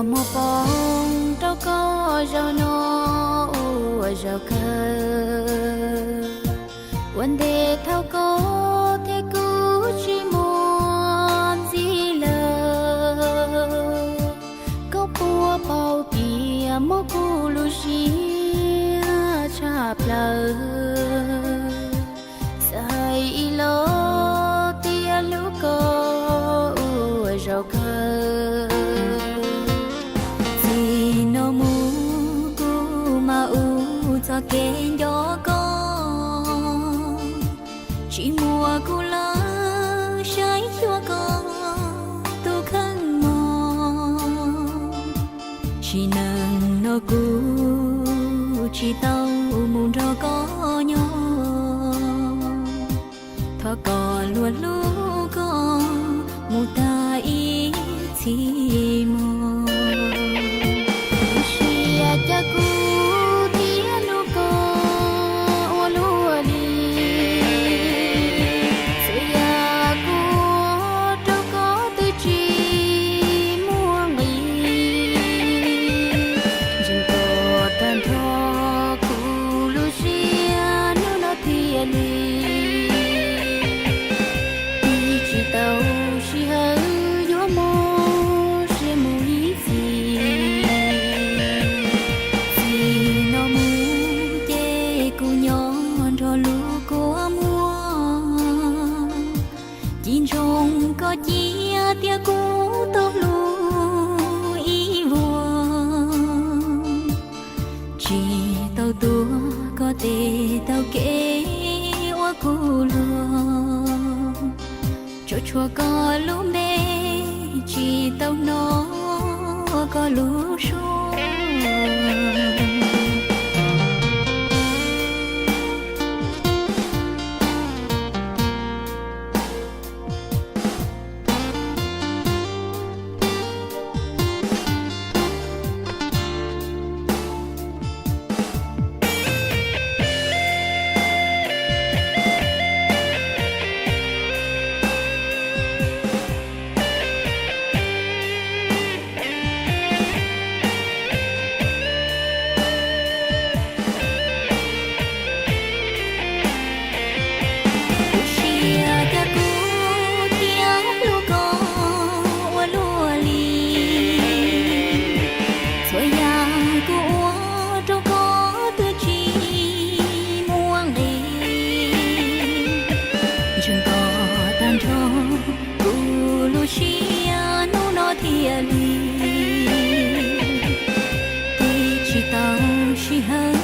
Muab poob rau koj zaum no ua zaum kawg, ua ntej thaum koj thiab kuv tsis muaj ntxiv lawm. Koj puas paub tias muaj kuv lub siab tshaj plaws, xav ib los tias hlub koj ua zaum kawg. Txij no mus kuv mam ua txoj kev nco koj, tsis muaj kuv lawm saib xyuas koj tus kheej mog. Sim neej no kuv tsis tau mus nrog koj nyob, thov koj luag hlub koj mus tag ib txhis mog. Lub siab cas kuv thiaj hlub koj ua luaj li, txhua yam kuv ua rau koj twb tsis muaj nqis. Ntseeg koj tag nrho kuv lub siab hnub no thiaj li, tsis tau sij hawm yuav muab siab mus ib txhis. Txij no mus ces kuv nyob nrog lub kua muag, cim ntsoov koj cia tias kuv tau hlub ib vuag. Tsis tau tuav koj tes taug kev ua kuv luag, tsuas tshuav koj lub npe tsis tau hnov koj lub suab. Lub siab cas kuv thiaj hlub koj ua luaj li, txhua yam kuv ua rau koj twb tsis muaj nqis. Ntseeg koj tag nrho kuv lub siab hnub no thiaj li, twb tsis tau sij hawm